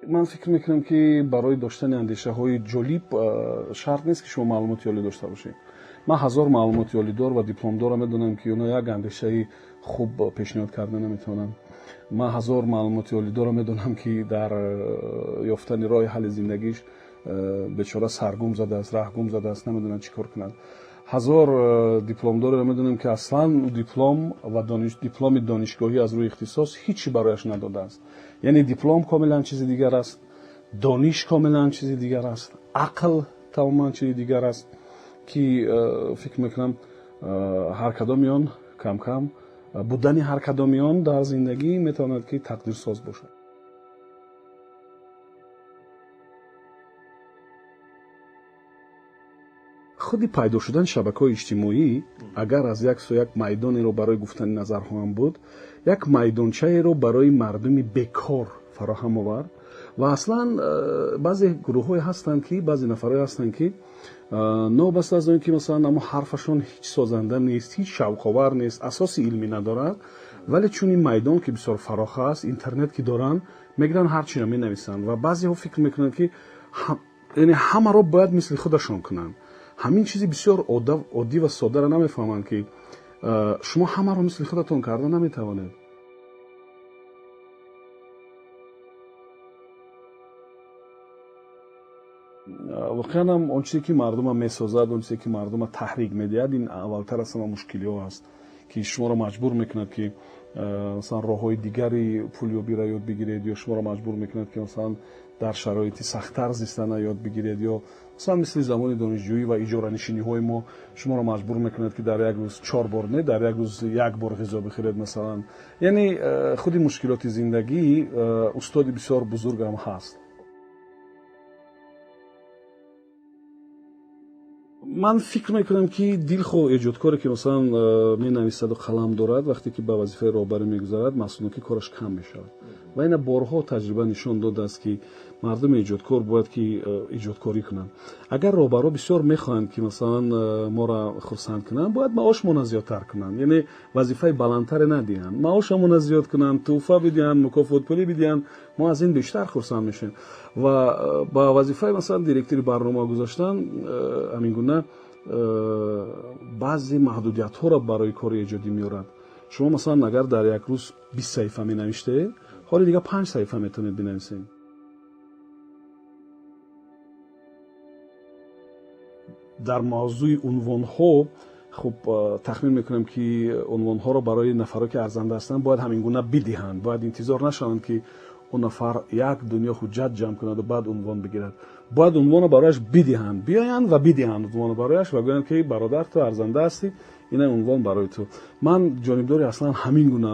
Ман фикр мекунам, ки барои доштани андешаҳои ҷолиб шарт нест, ки шумо маълумоти олӣ дошта бошед. Ман ҳазор маълумоти олидор ва дипломдорро медонам, ки онҳо як андешаи хуб пешниҳод карда наметавонанд. Ман ҳазор маълумоти олидорро медонам, ки дар ёфтани роҳи ҳалли зиндагиш бечора саргум задааст, раҳгум задааст, намедонад чӣ кор кунад. Ҳазор дипломдореро медонем, ки аслан диплом ва дипломи донишгоҳӣ аз рӯи ихтисос ҳичи барояш надодааст. Яъне диплом комилан чизи дигар аст, дониш комилан чизи дигар аст, ақл тамоман чизи дигар аст, ки фикр мекунам, ҳар кадоми он кам-кам будани ҳар кадоми он дар зиндагӣ метавонад, ки тақдирсоз бошад. Худи пайдо шудани шабакаҳои иҷтимоӣ агар аз як сӯ як майдонеро барои гуфтани назарҳоам буд, як майдончаеро барои мардуми бекор фароҳам овард. Ва аслан баъзе гурӯҳҳое ҳастанд, ки баъзе нафарҳое ҳастанд, ки новобаста аз он ки масалан амо ҳарфашон ҳеҷ созанда нест, ҳеҷ шавқовар нест, асоси илмӣ надорад, вале чун ин майдон ки бисёр фарох аст, интернет ки доранд, мегиранд, ҳар чиро менависанд. Ва баъзеҳо фикр мекунанд, ки яъне ҳамаро бояд мисли худашон кунанд. Ҳамин чизи бисёр оддӣ ва содаро намефаҳманд, ки шумо ҳамаро мисли худатон карда наметавонед. Воқеан ҳам он чизе, ки мардума месозад, он чизе, ки мардума таҳрик медиҳад, ин аввалтар аз ҳама мушкилиҳо аст, ки шуморо маҷбур мекунад, ки масалан роҳҳои дигари пулёбиро ёд бигиред, ё шуморо маҷбур мекунад, ки масалан дар шароити сахттар зистана ёд бигиред, ё масалан мисли замони донишҷӯӣ ва иҷоранишиниҳои мо шуморо маҷбур мекунад, ки дар як рӯз чор бор не, дар як рӯз як бор ғизо бихӯред масалан. Яъне худи мушкилоти зиндагӣ устоди бисёр бузургам ҳаст. Ман фикр мекунам, ки дилхоҳ эҷодкоре, ки масалан менависаду қалам дорад, вақте ки ба вазифаи роҳбарӣ мегузарад, маҳсулноки кораш кам мешавад. Ва ина борҳо таҷриба нишон додааст, ки мардуми эҷодкор бояд ки эҷодкорӣ кунанд. Агар роҳбарҳо бисёр мехоҳанд, ки масалан моро хурсанд кунанд, бояд маошмона зиёдтар кунанд, яъне вазифаи баландтаре надиҳанд, маошамона зиёд кунанд, тӯҳфа бидиҳанд, мукофотпулӣ бидиҳанд, мо аз ин бештар хурсанд мешавем. Ва ба вазифаи масалан директори барнома гузаштан ҳамин гуна баъзе маҳдудиятҳоро барои кори эҷодӣ меорад. Шумо масалан агар дар як рӯз 20 саҳифа менавиштед, ҳоли дигар панҷ саҳифа метавонед бинависед. Дар мавзӯи унвонҳо, хуб, тахмин мекунам, ки унвонҳоро барои нафаро, ки арзанда ҳастанд, бояд ҳамин гуна бидиҳанд. Бояд интизор нашаванд, ки он нафар як дунё ҳуҷҷат ҷамъ кунаду баъд унвон бигирад. Бояд унвонро барояш бидиҳанд, биёянд ва бидиҳанд унвонро барояш ва гӯянд, ки бародар, ту арзанда ҳастӣ, ина унвон барои ту. Ман ҷонибдори аслан ҳамин гуна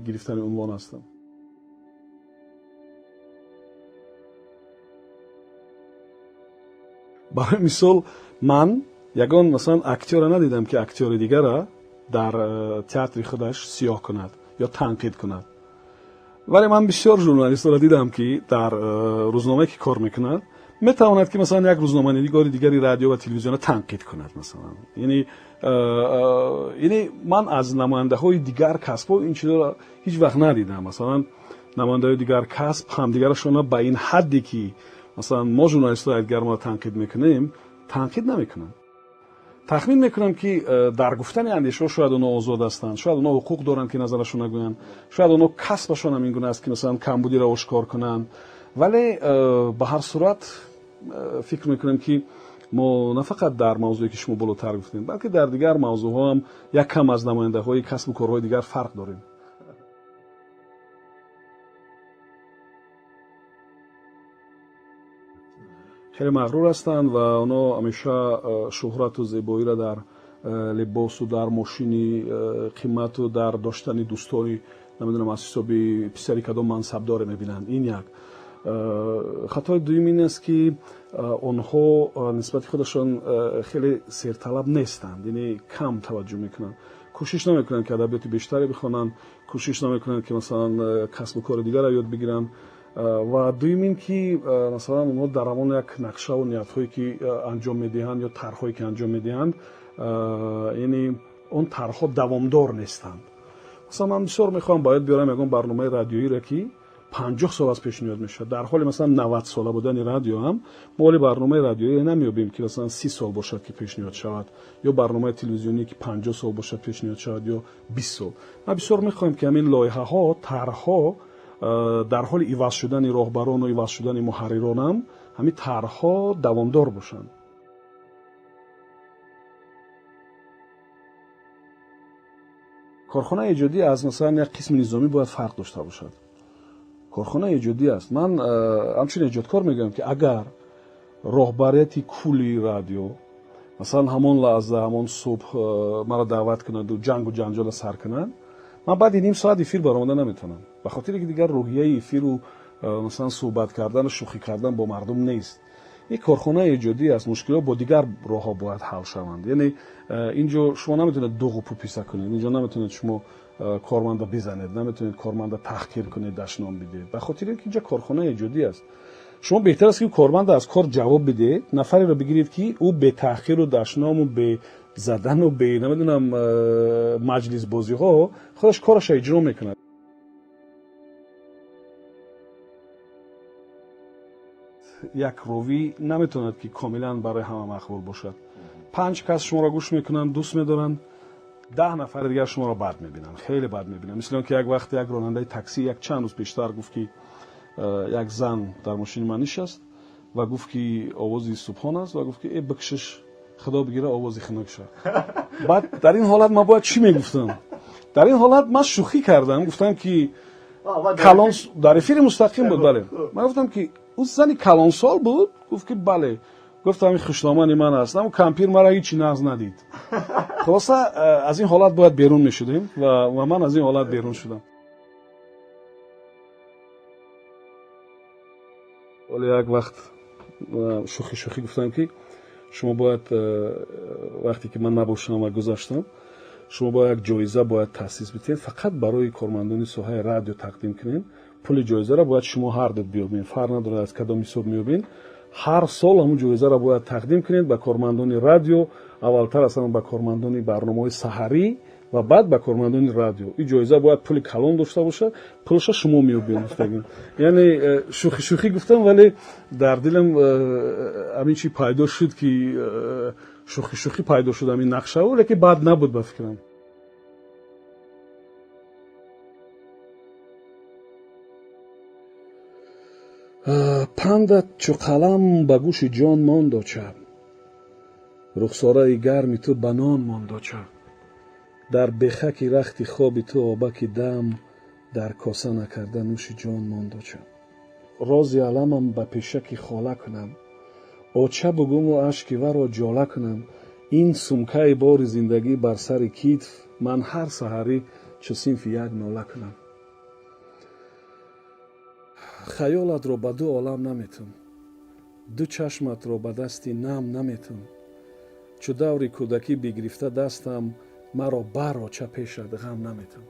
гирифтани унвон ҳастам. Барои мисол, ман ягон масалан актёра надидам, ки актёри дигара дар театри худаш сиёҳ кунад ё танқид кунад. Вале ман бисёр журналистҳоро дидам, ки дар рӯзномае, ки кор мекунад, метавонад, ки масалан як рӯзноманигори дигари радио ва телевизиона танқид кунад масалан. Яъне ман аз намояндаҳои дигар касбҳо ин чизро ҳеҷ вақт надидам. Масалан, намояндаҳои дигар касб ҳамдигарашона ба ин ҳадде, ки масалан мо журналистҳо якдигармонро танқид мекунем, танқид намекунанд. Тахмин мекунам, ки дар гуфтани андешаҳо шояд онҳо озод ҳастанд, шояд онҳо ҳуқуқ доранд, ки назарашон нагӯянд, шояд онҳо касбашон ҳам ин гуна аст, ки масалан камбудиро ошкор кунанд. Вале ба ҳар сурат фикр мекунам, ки мо на фақат дар мавзӯе, ки шумо болотар гуфтем, балки дар дигар мавзӯъҳо ҳам як кам аз намояндаҳои касбу корҳои дигар фарқ дорем. Хеле мағрур ҳастанд ва онҳо ҳамеша шӯҳрату зебоиро дар либосу дар мошини қимату дар доштани дӯстони, намедонам, аз ҳисоби писари кадом мансабдоре мебинанд. Ин як хатои. Дуюм ин аст, ки онҳо нисбати худашон хеле серталаб нестанд, яъне кам таваҷҷӯҳ мекунанд, кӯшиш намекунанд, ки адабиёти бештаре бихонанд, кӯшиш намекунанд, ки масалан касбу кори дигарро ёд бигиранд. Ва дуюм ин ки масалан онҳо дар ҳамон як нақшаву ниятҳое, ки анҷом медиҳанд, ё тарҳое, ки анҷом медиҳанд, яъне он тарҳҳо давомдор нестанд. Масалан, ман бисёр мехоҳам ба ёд биёрам ягон барномаи радиоиро, ки 50 сол аз пешниҳод мешавад. Дар ҳоле, масалан, 90 сола будани радио ҳам мо ҳоли барномаи радиоие намеёбем, ки, масалан, 30 сол бошад, ки пешниҳод шавад, ё барномаи телевизионие, ки 50 сол бошад пешниҳод шавад, ё 20 сол. Ман бисёр мехоҳем, ки ҳамин лоиҳаҳо, тарҳҳо дар ҳоли иваз шудани роҳбарону иваз шудани муҳарриронам ҳамин тарҳҳо давомдор бошанд. Корхонаи эҷодӣ аз, масалан, як қисми низомӣ бояд фарқ дошта бошад. Корхонаи эҷодӣ аст. Ман ҳамчун эҷодкор мегӯям, ки агар роҳбарияти кулли радио, масалан, ҳамон лаҳза, ҳамон субҳ маро даъват кунаду ҷангу ҷанҷола сар кунад, ман баъди ним соат эфир баромада наметавонам, ба хотире ки дигар рӯҳияи эфиру, масалан, суҳбат кардану шӯхӣ кардан бо мардум нест. Ин корхонаи эҷодӣ аст, мушкилот бо дигар роҳҳо бояд ҳал шаванд. Яъне ин ҷо шумо наметавонед дуғу пуписа кунед, ин ҷо наметавонед шумо корманда бизанед, наметавонед корманда таҳқир кунед, дашном бидиҳед, ба хотире ки инҷа корхонаи эҷодӣ аст. Шумо беҳтар аст, ки корманда аз кор ҷавоб бидиҳед, нафареро бигиред, ки ӯ бетаҳқиру дашному, бе задану, бе, намедонам, маҷлисбозиҳо худаш кораша иҷро мекунад. Як ровӣ наметавонад, ки комилан барои ҳама мақбул бошад. Панҷ кас шуморо гӯш мекунанд, дӯст медоранд, 10 нафари дигар шуморо бад мебинанд, хеле бад мебинанд. Мисли он ки як вақт як ронандаи таксӣ як чанд рӯз пештар гуфт, ки як зан дар мошини ман нишаст ва гуфт, ки овози Субҳон аст, ва гуфт, ки э, бикшиш, худо бигира, овози хунук шад. Баъд дар ин ҳолат ман бояд чӣ мегуфтам? Дар ин ҳолат ман шӯхӣ кардам, гуфтам, ки калон, дар эфири мустақим буд, бале, ман гуфтам, ки ӯ зани калонсол буд. Гуфт, ки бале. Гуфтам, ин хушномани ман аст, аммо кампир мара ҳичи нағз надид. Хулоса, аз ин ҳолат бояд берун мешудем ва ман аз ин ҳолат берун шудам. Ҳоле як вақт шӯхӣ шӯхӣ гуфтам, ки шумо бояд, вақте ки ман набошам ва гузаштам, шумо бояд як ҷоиза бояд таъсис бидиҳед, фақат барои кормандони соҳаи радио тақдим кунед. Пули ҷоизаро бояд шумо ҳар ду биёбед, фарқ надорад, аз кадом ҳисоб меёбед. Ҳар сол ҳамун ҷоизаро бояд тақдим кунед ба кормандони радио, аввалтар аз ҳама ба кормандони барномаҳои саҳарӣ ва баъд ба кормандони радио. Ин ҷоиза бояд пули калон дошта бошад, пулаша шумо меёбед, гуфтагим. Яъне шӯхӣ шӯхӣ гуфтам, вале дар дилам ҳамин чи пайдо шуд, ки шӯхӣ шӯхӣ пайдо шуд ҳамин нақшао, лекин бад набуд ба фикрам. Пандат чу қалам ба гӯши ҷон монд, оча, рухсораи гарми ту ба нон монд, оча. Дар бехаки рахти хоби ту обаки дам дар коса накарда нӯши ҷон монд, оча. Рози аламам ба пешаки хола кунам, оча бугуму ашки варо ҷола кунам. Ин сумкаи бори зиндагӣ бар сари китф ман ҳар саҳарӣ чу синфи як нола кунам. Хаёлатро ба ду олам наметум, ду чашматро ба дасти нам наметум. Чу даври кӯдакӣ бигирифта дастам, маро бар, оча, пешат ғам наметум.